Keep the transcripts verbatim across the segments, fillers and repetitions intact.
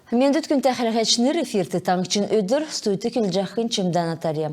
Мендвт, күндтә хәләһәчнр! Эфирт «Таңһчин өдр», студьд көдлҗәхнь Чимдән Наталья.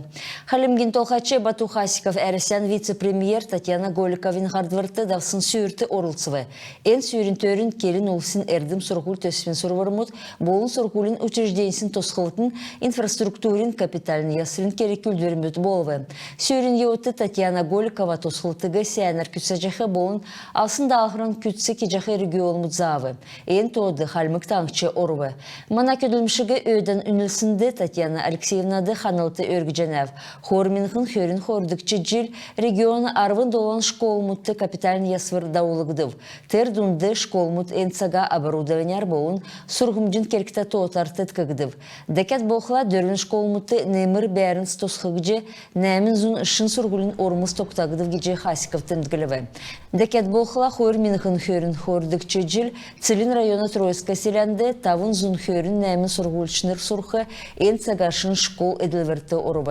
Хальмгин Толһач Бату Хасиков Әрәсән вице-премьер Татьяна Голиковин һардврт давсн сүүрт орлцв. Эн сүүрин төрнь келн улсин эрдм-сурһуль төсвин сурврмуд болн сурһулин учрежденьсин тосхлтын, инфраструктурин капитальн ясврин керг-үүлдврмүд болв. Сүүрин йовудт Татьяна Голикова тосхлтыг сәәнәр күцәҗәх болн авсн даалһвран күцц кеҗәх регионмуд заав. Эн тоод Хальмг Таңһч орв. Мана көдлмшиг өөдән үнлснд Татьяна Алексеевнад ханлт өргҗәнәв. Хойр миңһн хөрн хойрдгч җил региона арвн долан школмудт капитальн ясвр давулгдв. Тер дунд школмуд эн цага оборудованяр болн сурһмҗин кергтә тоотар теткгдв. Дәкәд болхла дөрвн школмудт немр бәәрн тосхгдҗ, нәәмн зун шин сурһулин ормс тогтагдв гиҗ Хасиков темдглв. Дәкәд болхла хойр миңһн хөрн хойрдгч җил Целинн района Троицкое селәнд тавн зун хөрн нәәмн сурһульчнр сурх эн цага шин школ эдлврт орв.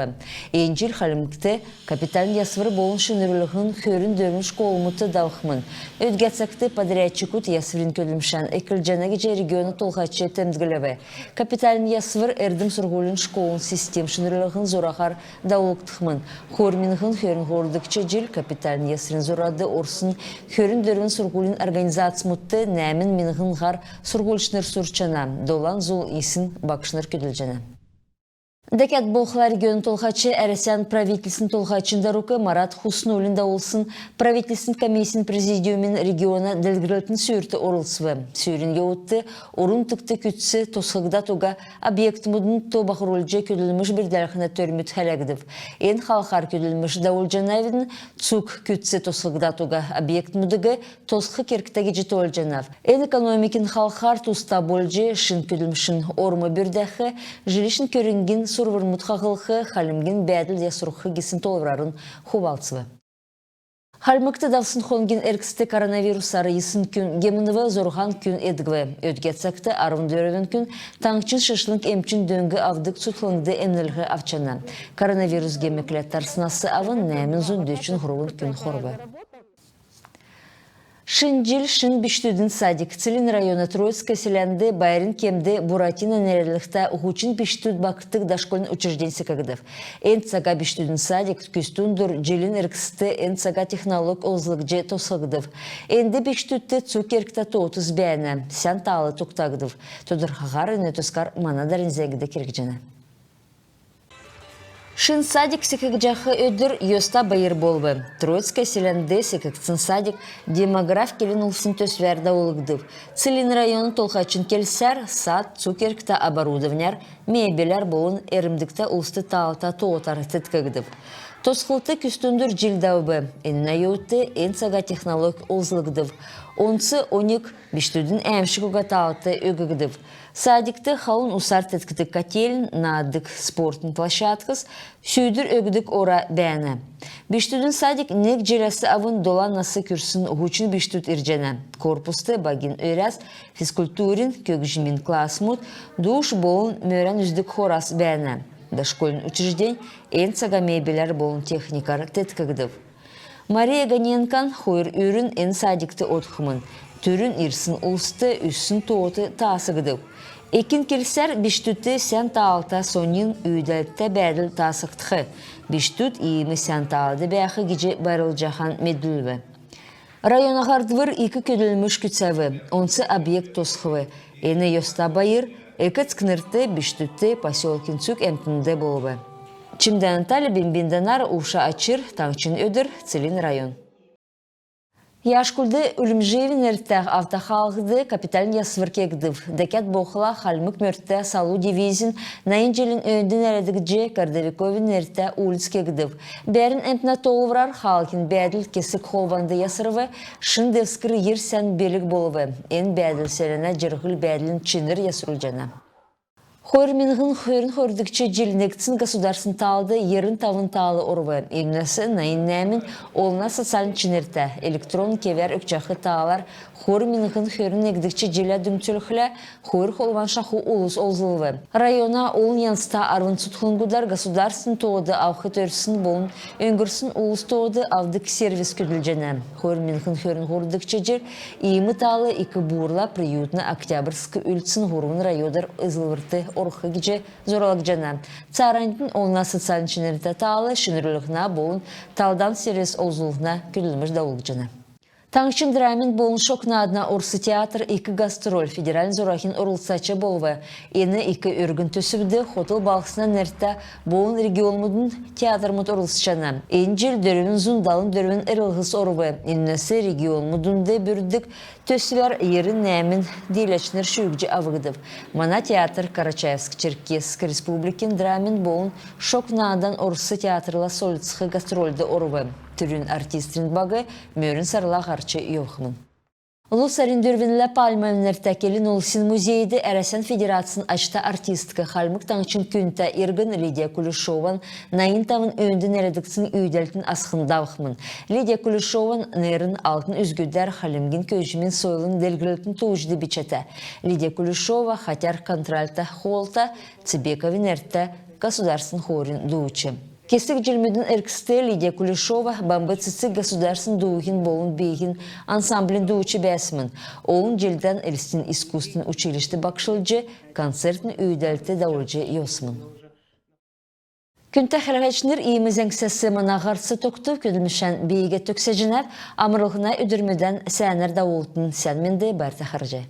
Эн җил Хальмгт капитальн ясвр болн шинрүллһн хөрн дөрвн школмудт давхмн. Өдгә цагт подрядчикуд ясврин көдлмшән эклҗәнә гиҗ региона толһач темдглв. Капитальн ясвр эрдм-сурһулин школын систем шинрүллһн зураһар давулгдхмн. Хойр миңһн хөрн хойрдгч җил капитальн ясврин зурад орсн хөрн дөрвн сурһулин организацмудт нәәмн миңһн һар сурһульчнр сурчана, долан зун йисн багшнр көдлҗәнә. Дәкәд болхла региона толһач Әрәсән правительствин толһачин дарук Марат Хуснуллин давулсн правительствин комиссин президиумин региона делгрлтин сүүрт орлцв. Сүүрин йовудт орн-нутгт күцц тосхгдад уга объектмудын то баһрулҗ көдлмш бүрдәлһнә төрмүд хәләгдв. Эн халхар көдлмш давулҗанавидн. Цуг күцц тосхгдад уга объектмудыг тосх кергтә гиҗ тоолҗанав. Эн экономикин халхар туста болҗ, шин көдлмшин орм бүрдәх, жилищн көрңгин сурврмуд хаһлх, Хальмгин бәәдл ясрулх гисн тоолврарн хувалцв. Хальмгт давсн хонгин эргцд коронавирусар йисн күн гемнв, зурһан күн эдгв. Өдгә цагт арвн дөрвн күн таңһчин шишлң эмчин дөң авдг цутхлңд эмнлһ авчана. Коронавирус гем экләд тарснас авн нәәмн зун дөчн һурвн күн хорв. «Шин җил — шин бичкдүдин садик». Целинн района Троицкое селәнд байрин кемд «Буратино» нерәдлһтә һучн бичкдүд багтдг дошкольн учреждень секгдв. Эн цага бичкдүдин садик күздундур җилин эргцд эн цага технолог олзлгдҗ тосхгдв. Энд бичкдүдт цуг кергтә тоотс бәәнә, сән таал тогтагдв. Тодрхаһар эн тускар мана дарани зәңгд келгдҗәнә. Шин садик секгдҗәх өдр йоста байр болв. Троицкое селәнд секгдсн садик «Демографь» келн-улсин төсвәр давулгдв. Целинн района толһачин келсәр, сад цуг кергтә оборудованяр, мебеләр болн эрмдгтә улст таалта тоотар теткгдв. Тосхлт күздундур җил давв. Энүнә йовудт эн цага технолог олзлгдв. Онц оньг, бичкдүдин әәмшг уга таалт өггдв. Садикт халун усар теткдг котельн, нааддг спортын площадкс, сүүдр өгдг ора бәәнә. Бичкдүдин садик нег җиләс авн долан нас күрсн һучн бичкдүд ирҗәнә. Корпуст багин өрәс, физкультурин, көгҗмин классмуд, душ болн мөрән үздг хорас бәәнә. Дошкольн учреждень эн цага мебеләр болн техникәр теткгдв. Мария Ганенкан хойр үрн эн садикт одхмн. Түрүн ирсн улст үзсн тоот таасгдв. Экин келсәр, бичкдүдт сән таалта, соньн үүдәлтә бәәдл таасгдх. Бичкдүд иим сән таалд бәәх гиҗ байрлҗахан медүлв. Района һардвр ик көдлмш күцәв, онц объект тосхв. Эн йоста байр эк-эцкнрт, бичкдүдт, поселкин цуг әмтнд болв. Чимдән Наталья, Бимбин Данар, Увша Ачир, «Таңһчин өдр», Целинн район. Яшкульд Үлмҗиевин нертә автохаалһд капитальн ясвр кегдв. Дәкәд болхла Хальмг мөртә салу дивизин найн җилин өөнд нерәдгдҗ, Городовиковин нертә улиц кегдв. Бәәрн әмтнә тоолврар, хаалһин бәәдл кесг холванд ясрв, шин девскр йир сән белг болв. Эн бәәдл селәнә җирһл-бәәдлин чинр ясрулҗана. Хойр миңһн хөрн хойрдгч җил негдсн государственн таалд йирн тавн таал орв. Энүнәс найн нәәмн олна социальн чинртә, электрон кевәр өгчәх таалар хойр миңһн хөрн негдгч җиллә дүңцүлхлә, хойр холван шаху улс олзлв. Района олн янзта арвн цутхлңгудар государственн тоод авх төрсн болн өңгрсн улс тоод авдг сервис көдлҗәнә. Хойр миңһн хөрн хойрдгч җил иим таал Ик Буурла, Приютн, Октябрьск, Үлдсн һурвн райодар эзлврт орх гиҗ зуралгдҗана. Цааранднь олна социальн чинртә таал шинрүллһнә болн талдан сервис олзллһна көдлмш давулгдҗана. Таңһчин драмин болн шог наадна орс театр «Ик гастроль» федеральн зураһин орлцач болв. Эн ик өргн төсвд хотл балһсна нертә болн регионмудын театрмуд орлцҗана. Эн җил дөрвн зун далн дөрвн эрлһс орв. Энүнәс регионмуд дунд бүрддг төсвәр йирн нәәмн дииләчнр шүүҗ авгдв. Мана театр Карачаевск-Черкесск Республикин драмин болн шог наадна орс театрла сольцх гастрольд орв. Түрүн артистнрин баг мөрн сарла һарч йовхмн. Лу сарин дөрвнлә Пальмовин нертә келн улсин музейд Әрәсән Федерацин ачта артистк, Хальмг Таңһчин күндтә иргн Лидия Кулешован найн тавн өөнд нерәдгдсн үүдәлтин асхн давхмн. Лидия Кулешован нерн алтн үзгүдәр хальмгин көгҗмин сойлын делгрлтин тууҗд бичәтә. Лидия Кулешова хатяр контральта хоолта, Цебековин нертә государственн хорин дууч. Кесг җилмүдин эргцд Лидия Кулешова «Бамб цецг» государственн дууһин болн бииһин ансамблин дууч бәәсмн. Олн җилдән Элстин искусствин училищд багшлҗ, концертн үүдәлт давулҗ йовсмн. Күндтә хәләһәчнр, иим зәңгсәс мана һарц тогтв. Көдлмшән би иигәд төгсәҗәнәв. Амрлһна өдрмүдән сәәнәр давултн. Сән менд, байрта харһий.